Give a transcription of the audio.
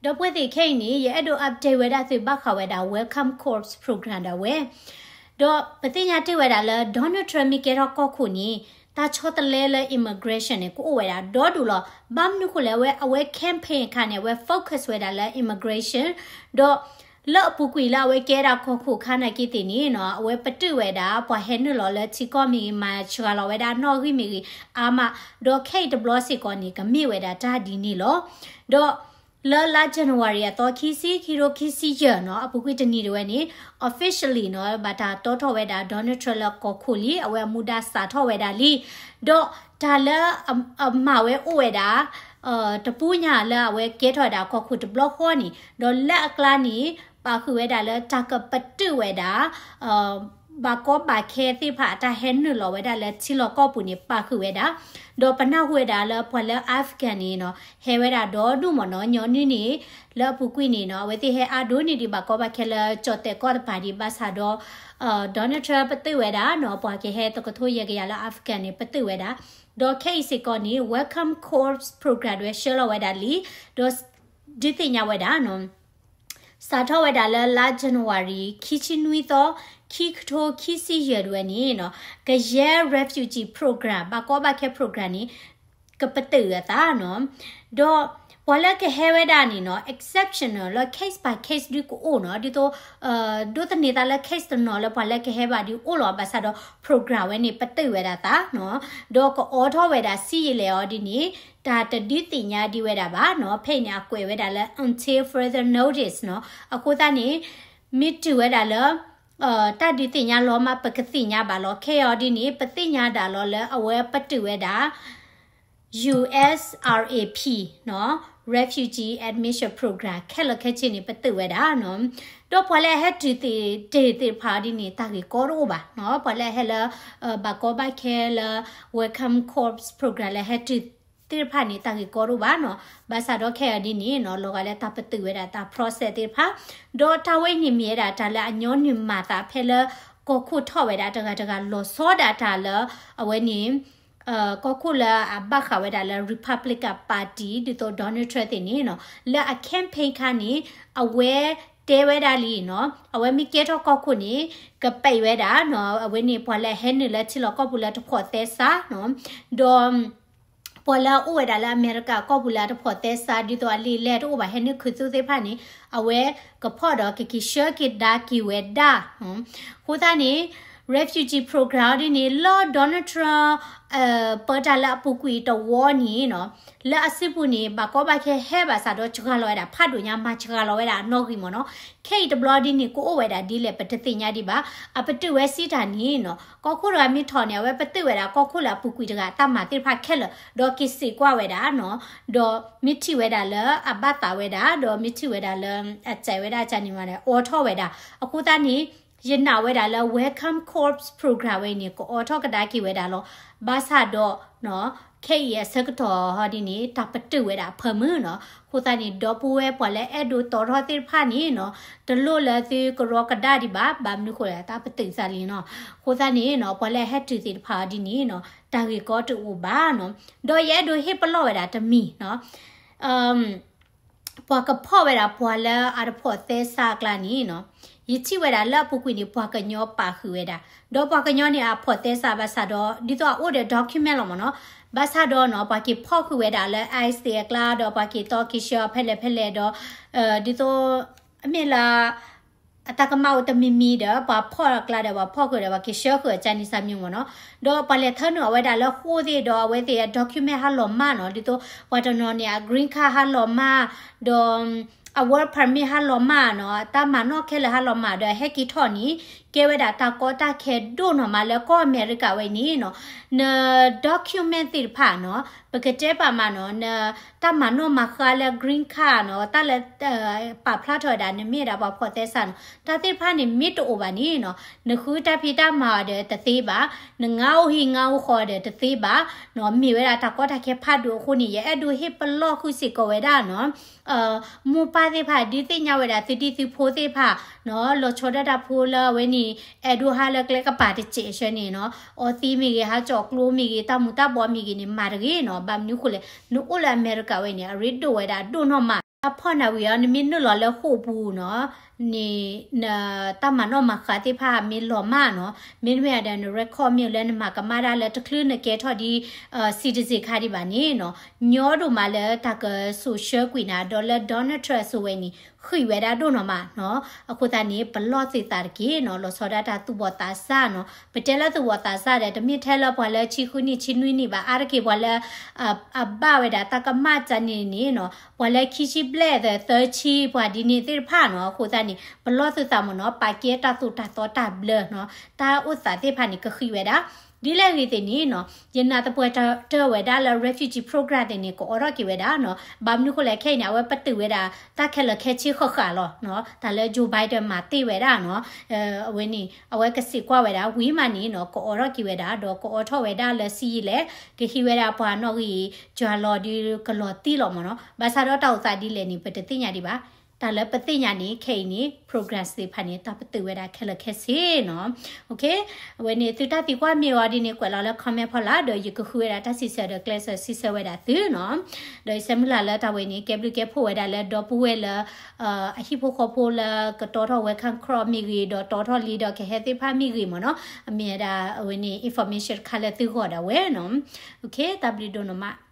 ဒီပုၢ်ဝဲၢ်သ့ၣ်ခဲအံၤန့ၣ် ယအဲၣ်ဒိး update ဝဲဒၣ်သုဘၣ်ဃးဝဲဒၣ် Welcome Corps program ဒၣ်ဝဲ, ဒီးပသ့ၣ်ညါတ့ၢ်ဝဲဒၣ်လၢ Donald Trump မ့ၢ်ကဲထီၣ်ကီၢ်ခိၣ်န့ၣ် တၢ်ဆီတလဲလၢ immigration န့ၣ် ကအိၣ်ဝဲဒၣ်ဒီဒူၣ်လီၤ. ဘၣ်မနုၤဃိလဲၣ် အဝဲ အဝဲ campaign အခါန့ၣ် အဝဲ focus ဝဲဒၣ်လၢ immigration, ဒီး လၢအပူၤကွံာ်လၢအဝဲကဲဒၣ်ကီၢ်ခိၣ်ခါနာ်က့သ့ၣ်န့ၣ်နီၤ အဝဲပတုာ်ဝဲဒၣ် ပှၤဟဲနုာ်လီၤလၢထံကီၢ်မ့ၢ်ဂ့ၤ မၤစှၤလီၤဝဲဒၣ်နီၣ်ဂံၢ်မ့ၢ်ဂ့ၤအါမး, ဒီးခဲအံၤတဘျီစ့ၢ်ကီးန့ၣ် ကမ့ၢ်ဝဲဒၣ်တၢ်ဒ်န့ၣ်လီၤ. ဒီးလၢလါ January အသီခံဆံ ခံကထိခံဆံယဲၢ်နီၤ အပူၤကွံာ်တနံၤတဝဲန့ၣ် officially နီၤ ဘၣ်တၢ်တီထီၣ်ဝဲဒၣ် Donald Trump လၢကီၢ်ခိၣ်လံ, အဝဲအမူဒါစးထီၣ်ဝဲဒၣ်လံ. ဒီးတၢ်လၢအမၤဝဲအိၣ်ဝဲဒၣ် တပူၤညါလၢအဝဲကဲထီၣ်ဝဲဒၣ်ကီၢ်ခိၣ်တဘျီဃီန့ၣ် ဒီးလၢအကျါန့ၣ် ပာ်ဃုာ်ဝဲဒၣ်လၢတၢ်ကပတုာ်ဝဲဒၣ် ဘၣ်ကီဘၣ်ခဲသ့ၣ်တဖၣ်အတၢ်ဟဲနုာ်လီၤဝဲဒၣ်လၢထံလီၢ်ကီၢ်ပူၤန့ၣ် ပာ်ဃုာ်ဝဲဒၣ်, ဒီးပနၢ်ဟူဝဲဒၣ်လၢပှၤလၢ Afghan န့ၣ်နီၤ ဟဲဝဲဒၣ်ဒီဒူၣ်မ့ၢ်နီၤ ညီနုၢ်န့ၣ် လၢအပူၤကွံာ်န့ၣ်နီၤ အဝဲသ့ၣ်ဟဲအါဒိၣ်န့ၢ်ဒံးဘၣ်ကီဘၣ်ခဲလၢကၠီၣ်တဲာ်ကီၢ်တပၤဒံးဘၣ်ဆၣ်ဒီး Donald Trump ပတုာ်ဝဲဒၣ်နီၤ ပှၤကဟဲတကထိယဲၢ်ကယၤလၢ Afghan န့ၣ် ပတုာ်ဝဲဒၣ်, ဒီးခဲအံၤစ့ၢ်ကီးန့ၣ် Welcome Corps program ဒၣ်ဝဲဆှၢလီၤဝဲဒၣ်လံ, ဒီးဒုးသ့ၣ်ညါဝဲဒၣ်နီၤ စးထီၣ်ဝဲဒၣ်လၢလါ January ခံဆံနွံသီ ခံကထိခံဆံယဲၢ်ဒၣ်ဝဲန့ၣ်နီၤ ကယဲၢ် refugee program ဘၣ်ကီဘၣ်ခဲ program န့ၣ် ကပတုာ်အသးနီၤ, ဒီးပှၤလၢကဟဲဝဲဒၣ်န့ၣ်နီၤ exceptional လၢ case by case ဒုးကအိၣ်နီၤ ဒ်သိး ဒိးသန့ၤသးလၢ case တနီၤလၢပှၤလၢကဟဲဘၣ်ဒုးအိၣ်လီၤ ဘၣ်ဆၣ်ဒီး program ဝဲန့ၣ် ပတုာ်ဝဲဒၣ်သးနီၤ, ဒီးကအိးထီၣ်ဝဲဒၣ် စံယလဲၤအီၤဒ်န့ၣ် တၢ်တဒုးသ့ၣ်ညါဒံးဝဲဒၣ်ဘၣ်နီၤ, ဖဲအံၤန့ၣ် အကွဲးဝဲဒၣ်လၢ until further notice နီၤ, အဃိသတးန့ၣ် မ့ၢ်တုၤဝဲဒၣ်လၢ တၢ်ဒုးသ့ၣ်ညါလီၤမး ပကသ့ၣ်ညါဘၣ်လီၤ, ခဲအံၤဒ်န့ၣ် ပသ့ၣ်ညါဒၣ်လီၤလၢအဝဲပတုာ်ဝဲဒၣ် USRAP နီၤ Refugee Admission Program ခဲလၢာ်ခဲဆ့န့ၣ် ပတုာ်ဝဲဒၣ်နီၤ, ဒီးပှၤလၢအဟဲတုၤသ့ၣ်တ့ၢ်သ့ၣ်တဖၣ်ဒ်န့ၣ် တၢ်ဂ့ၢ်ကီတအိၣ်ဘၣ်နီၤ, ပှၤလၢအဟဲလၢ ဘၣ်ကီဘၣ်ခဲလၢ Welcome Corps Program လၢဟဲတုၤသ့ၣ်တဖၣ်န့ၣ် တၢ်ဂ့ၢ်ကီတအိၣ်ဘၣ်နီၤ, ဘၣ်ဆၣ်ဒီးခဲအံၤဒ်န့ၣ်နီၤ လီၤဂာ်လၢတၢ်ပတုာ်ဝဲဒၣ်တၢ် process သ့ၣ်တဖၣ်, ဒီးတၢ်ဝဲအံၤန့ၣ်မ့ၢ်ဝဲဒၣ်တၢ်လၢအညီနုၢ်မၤသးဖဲလၢ ကီၢ်ခိၣ်ထီၣ်ဝဲဒၣ်တဂၤတဂၤလီၤဆီဒၣ်တၢ်လၢ အဝဲန့ၣ် ကီၢ်ခိၣ်လၢအဘၣ်ဃးဝဲဒၣ်လၢ Republican Party ဒ်သိး Donald Trump သ့ၣ်န့ၣ်နီၤ လၢအ campaign ခါန့ၣ် အဝဲတဲဝဲဒၣ်လံနီၤ အဝဲမ့ၢ်ကဲထီၣ်ကီၢ်ခိၣ်န့ၣ် ကပဲာ်ဝဲဒၣ်နီၤ အဝဲန့ၣ်ပှၤလၢအဟဲနုာ်လၢထံလီၢ်ကီၢ်ပူၤလၢတဖိးသဲစးနီၤ ဒီး ပှၤလၢအအိၣ်ဝဲဒၣ်လၢအမဲရကၤကီၢ်ပူၤလၢအတဖိးသဲစး ဒ်သိးအလံာ်လဲၢ်တအိၣ်ဘၣ် ဟဲနုာ်ခူသူၣ်သ့ၣ်တဖၣ်န့ၣ် အဝဲကဖီၣ်ဒီးကက့ၤဆှၢက့ၤဒါက့ၤဝဲဒၣ်, အဃိသတးန့ၣ် refugee program ဒ်န့ၣ် လၢ Donald Trump ပၢတၢ်လၢအပူၤကွံာ်တဝီန့ၣ်နီၤ လၢအစုပူၤန့ၣ် ဘၣ်ကီဘၣ်ခဲဟဲဘၣ်ဆၣ်ဒီး စှၤလီၤဝဲဒၣ်ဖးဒိၣ်ညါ မၤစှၤလီၤဝဲဒၣ်အနီၣ်ဂံၢ်မ့ၢ်နီၤ, ခဲအံၤတဘျီဒ်န့ၣ် ကအိၣ်ဝဲဒၣ်ဒ်လဲၣ် ပတသ့ၣ်ညါဒံးဘၣ်, အပတုာ်ဝဲစံးတၢ်န့ၣ်နီၤ ကီၢ်ခိၣ်တဂၤမ့ၢ်ထီၣ်န့ၣ် အဝဲပတုာ်ဝဲဒၣ်ကီၢ်ခိၣ်လၢအပူၤကွံာ်တဂၤအတၢ်မၤသ့ၣ်တဖၣ်ခဲလၢာ် ဒီးက့ၤစံးကွၢ်ဝဲဒၣ်နီၤ, ဒီးမ့ၢ်ထံၣ်ဝဲဒၣ်လၢအဘၣ်သးဝဲဒၣ် ဒီးမ့ၢ်ထံၣ်ဝဲဒၣ်လၢ အစဲးဝဲဒၣ်ကန့ၣ်မးန့ၣ် အိးထီၣ်ဝဲဒၣ်, အဃိသတးန့ၣ် ယနာ်ဝဲဒၣ်လၢ Welcome Corps Program ဝဲအံၤန့ၣ် ကအိးထီၣ်ကဒါက့ၤဝဲဒၣ်လီၤ, ဘၣ်ဆၣ်ဒီး ခဲအံၤအဆၢကတီၢ်ဟီဒ်န့ၣ် တၢ်ပတုာ်ဝဲဒၣ်အဖၢမုၢ်နီၤ, အဃိသတးန့ၣ် ဒီပုၢ်ဝဲၢ်ပှၤလၢအဲၣ်ဒိးတီထီၣ်သ့ၣ်တဖၣ်န့ၣ်နီၤ, တလိၣ်လၢသုကရီကဒါဒံးဘၣ်, ဘၣ်မနုၤဃိလဲၣ် တၢ်ပတုာ်သးလံနီၤ, အဃိသတးန့ၣ်နီၤ ပှၤလၢအဟဲတုၤသ့ၣ်တဖၣ်အီၤဒ်န့ၣ်နီၤ တၢ်ဂ့ၢ်ကီတအိၣ်ဘၣ်နီၤ, ဒီးယအဲၣ်ဒိးဟ့ၣ်ပလီၢ်ဝဲဒၣ်တမံၤနီၤ ပှၤကဖီၣ်ဝဲဒၣ်ပှၤလၢအတဖိးသဲစးအကျါန့ၣ်နီၤ, ယထံၣ်ဝဲဒၣ်လၢအပူၤကွံာ်န့ၣ် ပှၤကညီပာ်ဃုာ်ဝဲဒၣ်, ဒီးပှၤကညီန့ၣ် အဖိးသဲစးဘၣ်ဆၣ်ဒီး ဒ်သိးအအိၣ်ဒီး document လီၤမ့ၢ်နီၤ, ဘၣ်ဆၣ်ဒီးနီၤ ပှၤက့ၤဖီၣ်ဃုာ်ဝဲဒၣ်လၢ ICE အကျါ ဒီးပှၤက့ၤသီက့ၤဆှၢဖဲလဲၣ်ဖဲလဲၣ်ဒီး ဒ်သိး အမ့ၢ်လၢ အတၢ်ကမၣ်အိၣ်တမံၤမံၤဒီး ပှၤဖီၣ်အကျါဒီး ပှၤဖီၣ်ဃုာ်ဒီး ပှၤက့ၤဆှၢဃုာ်အကန့ၣ်စၢ်မံၤမ့ၢ်နီၤ, ဒီးပှၤလဲၤထၢနုာ်အီၤဝဲဒၣ်လၢဃိသ့ၣ်ဒီး အဝဲသ့ၣ်အ document ဟးလီၤမၢ်နီၤ, ဒ်သိး ပှၤတနီၤန့ၣ် အ green card ဟးလီၤမၢ် ဒီး အ work permit ဟးလီၤမၢ်နီၤ, တၢ်မၤနီၣ်ခဲလၢာ်ဟးလီၤမၢ်ဒီး ဟဲက့ၤထီၣ်န့ၣ် ကဲဝဲဒၣ်တၢ်ကီတၢ်ခဲဒိၣ်နီၢ်မးလၢကီၢ်အမဲရကၤဝဲန့ၣ်နီၤ, န document သ့ၣ်တဖၣ်နီၤ, ပကတဲပာ်မးနီၤ, နတၢ်မၤနီၣ်မၤဃါလၢ green card နီၤ, တၢ်လၢ ပာ်ဖျါထီၣ်ဝဲဒၣ် နမ့ၢ်ဝဲဒၣ်ပှၤဖိးသဲစးနီၤ, တၢ်သ့ၣ်တဖၣ်န့ၣ် မ့ၢ်တအိၣ်ဘၣ်န့ၣ်နီၤ, နဃုတၢ်ဖံးတၢ်မၤအီၤဒီးတသ့ဘၣ်, နငါအိၣ်ဟံၣ်ငါအိၣ်ဃီဒီးတသ့ဘၣ်, မ့ၢ်ဝဲဒၣ်တၢ်ကီတၢ်ခဲဖးဒိၣ်အဃိန့ၣ် ယအဲၣ်ဒိးဟ့ၣ်ပလီၢ်ဃုာ်စ့ၢ်ကီးဝဲဒၣ်နီၤ မိၢ်ပၢ်သ့ၣ်တဖၣ် ဒုးသ့ၣ်ညါဝဲဒၣ်သုဒံၣ်သုဖိသ့ၣ်တဖၣ်နီၤ, လီၤဆီဒၣ်တၢ်ဖိလၢအဝဲန့ၣ် အဲၣ်ဒိးဟးလၢကျဲကပၤတစဲးဆၢန့ၣ်နီၤ, အီသံးမ့ၢ်ဂ့ၤ ဟးကၠီၣ်ကျိမ့ၢ်ဂ့ၤ တၢ်မူၤတၢ်ဘှီးမ့ၢ်ဂ့ၤန့ၣ် မၤတဂ့ၤနီၤ, ဘၣ်မနုၤဃိလဲၣ် နအိၣ်လၢအမဲရကၤဝဲန့ၣ် အရ့ဒိၣ်ဝဲဒၣ်ဒိၣ်နီၢ်မး အဖီၣ်နၢ်ဝံၤအီၤ နမ့ၢ်နုာ်လီၤလၢဃိာ်ပူၤနီၤ, န့ၣ် နတၢ်မၤနီၣ်မၤဃါသ့ၣ်တဖၣ်မ့ၢ်လီၤမၢ်နီၤ, မ့တမ့ၢ်ဒီး န record မ့ၢ်လၢနမၤကမၣ်ဒၣ်လၢတချုးနကဲထီၣ်ဒ် citizen ခါဒံးဘၣ်န့ၣ်နီၤ, ညီဒိၣ်မးလၢတၢ်ကစိာ်ဆှၢကွံာ်နၤ ဒီးလၢ Donald Trump အစိၤဝဲန့ၣ် ဃံးဝဲဒၣ်ဒိၣ်နီၤမးနီၤ. အဃိသတးန့ၣ် ပလီၢ်သုသးတက့ၢ်နီၤ, လီၤဆီဒၣ်တၢ်သူၣ်ဘီၣ်သးစၢ်နီၤ. ပတဲလၢသူၣ်ဘီၣ်သးစၢ်ဒီး တမ့ၢ်ထဲလၢပှၤလၢဆံဃုနံၣ်ဆံနွံနံၣ်ဘၣ်, အါတက့ၢ်ပှၤလၢ အဘၣ်ဝဲဒၣ်တၢ်ကမၣ်တၢ်န့ၣ်န့ၣ်နီၤ, ပှၤလၢခံဆံဘျဲၣ်သၢဆံ ပှၤဒ်န့ၣ်သ့ၣ်တဖၣ်နီၤ. အဃိသတးန့ၣ် ပလီၢ်သုသးမ့ၢ်နီၤ, ပာ်ကဲတၢ်သိၣ်တၢ်သီတၢ်ဘျၢနီၤ, တၢ်အိၣ်သးသ့ၣ်တဖၣ်န့ၣ် ကဃံးဝဲဒၣ် ဒ်လဲၣ်ဂ့ၤသ့ၣ်န့ၣ်နီၤ, ယနာ်သပှၢ်တၢၢ်ဝဲဒၣ်လၢ refugee program သ့ၣ်န့ၣ် ကအိးထီၣ်က့ၤဝဲဒၣ်နီၤ. ဘၣ်မနုၤဃိလဲၣ် ခဲအံၤန့ၣ် အဝဲပတုာ်ဝဲဒၣ် တၢ်ခဲလၢာ်ခဲဆ့ဃၣ်ဃၣ်လီၤနီၤ. တၢ်လၢ Joe Biden မၤတ့ၢ်ဝဲဒၣ်နီၤ, အဝဲန့ၣ် အဝဲကစံးကွၢ်ဝဲဒၣ် ဝံၤမးန့ၣ်နီၤ, ကအိးထီၣ်က့ၤဝဲဒၣ် ဒီးကအိးထီၣ်ဝဲဒၣ်လၢစံယံၤလဲၣ်, ကဟံးဝဲဒၣ်ပှၤနီၣ်ဂံၢ် ယွၤလီၤဒုးကလီၤတံၢ်လီၤမ့ၢ်နီၤ. ဘၣ်ဆၣ်ဒီးတၢ်အိၣ်သးဒ်လဲၣ်န့ၣ် ပတသ့ၣ်ညါဒံးဘၣ်. တၢ်လၢပသ့ၣ်ညါန့ၣ် ခဲအံၤန့ၣ် programs သ့ၣ်တဖၣ်န့ၣ် တၢ်ပတုာ်ဝဲဒၣ်ခဲလၢာ်ခဲဆ့နီၤ. အဝဲန့ၣ် သုတၢ်သံကွၢ်မ့ၢ်အီၤဒ်န့ၣ် ကွဲးလီၤလၢ comment ဖီလာ် ဒီးယကဃုဝဲဒၣ်တၢ်စံးဆၢဒီးကျဲးစၢးစံးဆၢဝဲဒၣ်သုနီၤ. ဒီးယဆၢမုၢ်လၢ်လၢတၢ်ဝဲန့ၣ် ကဲဘျုးကဲဖှိၣ်ဝဲဒၣ်လၢဒီပုၢ်ဝဲၢ်လၢ အဟံၣ်ဖိဃီဖိလၢကတီထီၣ် welcome crawl မ့ၢ်ဂ့ၤ ဒီးတီထီၣ်လံဒီးကဟဲသ့ၣ်တဖၣ်မ့ၢ်ဂ့ၤမ့ၢ်နီၤ. အမ့ၢ်ဝဲဒၣ်အဝဲန့ၣ် information တခါလၢသုဂီၢ်ဒၣ်ဝဲနီၤ. တၢ်ဘျုးဒိၣ်နီၤမး.